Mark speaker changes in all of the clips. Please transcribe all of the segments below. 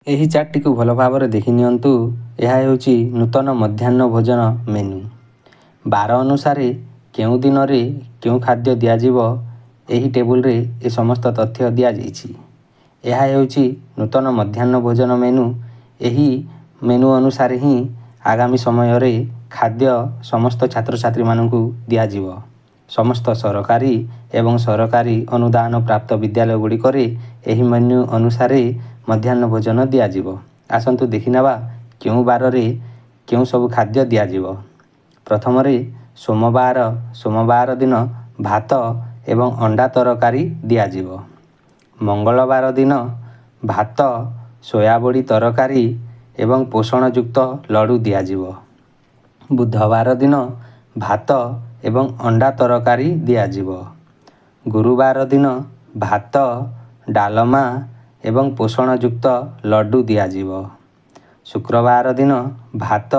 Speaker 1: ଏହି ଚାର୍ଟଟିକୁ ଭଲ ଭାବରେ ଦେଖି ନିଅନ୍ତୁ। ଏହା ହେଉଛି ନୂତନ ମଧ୍ୟାହ୍ନ ଭୋଜନ ମେନୁ। ବାର ଅନୁସାରେ କେଉଁ ଦିନରେ କେଉଁ ଖାଦ୍ୟ ଦିଆଯିବ, ଏହି ଟେବୁଲରେ ଏ ସମସ୍ତ ତଥ୍ୟ ଦିଆଯାଇଛି। ଏହା ହେଉଛି ନୂତନ ମଧ୍ୟାହ୍ନ ଭୋଜନ ମେନୁ। ଏହି ମେନୁ ଅନୁସାରେ ହିଁ ଆଗାମୀ ସମୟରେ ଖାଦ୍ୟ ସମସ୍ତ ଛାତ୍ରଛାତ୍ରୀମାନଙ୍କୁ ଦିଆଯିବ। ସମସ୍ତ ସରକାରୀ ଏବଂ ସରକାରୀ ଅନୁଦାନ ପ୍ରାପ୍ତ ବିଦ୍ୟାଳୟ ଗୁଡ଼ିକରେ ଏହି ମେନୁ ଅନୁସାରେ ମଧ୍ୟାହ୍ନ ଭୋଜନ ଦିଆଯିବ। ଆସନ୍ତୁ ଦେଖିନେବା କେଉଁ ବାରରେ କେଉଁ ସବୁ ଖାଦ୍ୟ ଦିଆଯିବ। ପ୍ରଥମରେ ସୋମବାର। ସୋମବାର ଦିନ ଭାତ ଏବଂ ଅଣ୍ଡା ତରକାରୀ ଦିଆଯିବ। ମଙ୍ଗଳବାର ଦିନ ଭାତ, ସୋୟାବଡ଼ି ତରକାରୀ ଏବଂ ପୋଷଣଯୁକ୍ତ ଲଡ଼ୁ ଦିଆଯିବ। ବୁଧବାର ଦିନ ଭାତ ଏବଂ ଅଣ୍ଡା ତରକାରୀ ଦିଆଯିବ। ଗୁରୁବାର ଦିନ ଭାତ, ଡାଲମା ଏବଂ ପୋଷଣଯୁକ୍ତ ଲଡ଼ୁ ଦିଆଯିବ। ଶୁକ୍ରବାର ଦିନ ଭାତ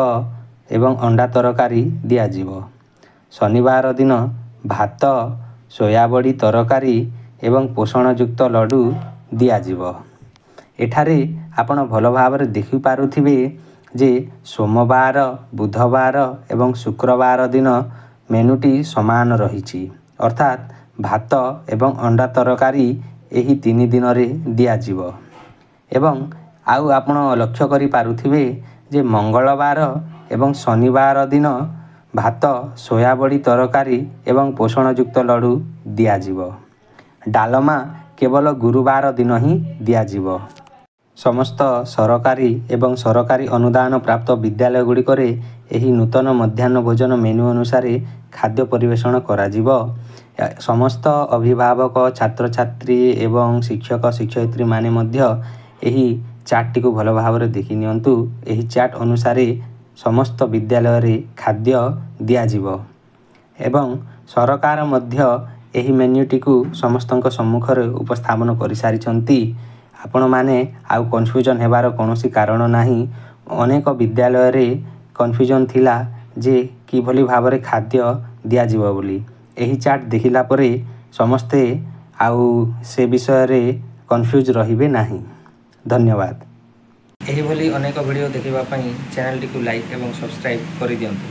Speaker 1: ଏବଂ ଅଣ୍ଡା ତରକାରୀ ଦିଆଯିବ। ଶନିବାର ଦିନ ଭାତ, ସୋୟାବଡ଼ି ତରକାରୀ ଏବଂ ପୋଷଣଯୁକ୍ତ ଲଡ଼ୁ ଦିଆଯିବ। ଏଠାରେ ଆପଣ ଭଲ ଭାବରେ ଦେଖିପାରୁଥିବେ ଯେ ସୋମବାର, ବୁଧବାର ଏବଂ ଶୁକ୍ରବାର ଦିନ ମେନୁଟି ସମାନ ରହିଛି, ଅର୍ଥାତ୍ ଭାତ ଏବଂ ଅଣ୍ଡା ତରକାରୀ ଏହି 3 ଦିନରେ ଦିଆଯିବ। ଏବଂ ଆଉ ଆପଣ ଲକ୍ଷ୍ୟ କରିପାରୁଥିବେ ଯେ ମଙ୍ଗଳବାର ଏବଂ ଶନିବାର ଦିନ ଭାତ, ସୋୟାବଡ଼ି ତରକାରୀ ଏବଂ ପୋଷଣଯୁକ୍ତ ଲଡ଼ୁ ଦିଆଯିବ। ଡାଲମା କେବଳ ଗୁରୁବାର ଦିନ ହିଁ ଦିଆଯିବ। ସମସ୍ତ ସରକାରୀ ଏବଂ ସରକାରୀ ଅନୁଦାନ ପ୍ରାପ୍ତ ବିଦ୍ୟାଳୟ ଗୁଡ଼ିକରେ ଏହି ନୂତନ ମଧ୍ୟାହ୍ନ ଭୋଜନ ମେନୁ ଅନୁସାରେ ଖାଦ୍ୟ ପରିବେଷଣ କରାଯିବ। ସମସ୍ତ ଅଭିଭାବକ, ଛାତ୍ରଛାତ୍ରୀ ଏବଂ ଶିକ୍ଷକ ଶିକ୍ଷୟିତ୍ରୀମାନେ ମଧ୍ୟ ଏହି ଚାର୍ଟଟିକୁ ଭଲ ଭାବରେ ଦେଖି ନିଅନ୍ତୁ। ଏହି ଚାର୍ଟ ଅନୁସାରେ ସମସ୍ତ ବିଦ୍ୟାଳୟରେ ଖାଦ୍ୟ ଦିଆଯିବ ଏବଂ ସରକାର ମଧ୍ୟ ଏହି ମେନ୍ୟୁଟିକୁ ସମସ୍ତଙ୍କ ସମ୍ମୁଖରେ ଉପସ୍ଥାପନ କରିସାରିଛନ୍ତି। ଆପଣମାନେ ଆଉ କନଫ୍ୟୁଜନ୍ ହେବାର କୌଣସି କାରଣ ନାହିଁ। ଅନେକ ବିଦ୍ୟାଳୟରେ କନଫ୍ୟୁଜନ୍ ଥିଲା ଯେ କିଭଳି ଭାବରେ ଖାଦ୍ୟ ଦିଆଯିବ ବୋଲି। ଏହି ଚାର୍ଟ ଦେଖିଲା ପରେ ସମସ୍ତେ ଆଉ ସେ ବିଷୟରେ କନଫ୍ୟୁଜ୍ ରହିବେ ନାହିଁ। ଧନ୍ୟବାଦ। ଏହିଭଳି ଅନେକ ଭିଡ଼ିଓ ଦେଖିବା ପାଇଁ ଚ୍ୟାନେଲଟିକୁ ଲାଇକ୍ ଏବଂ ସବସ୍କ୍ରାଇବ୍ କରିଦିଅନ୍ତୁ।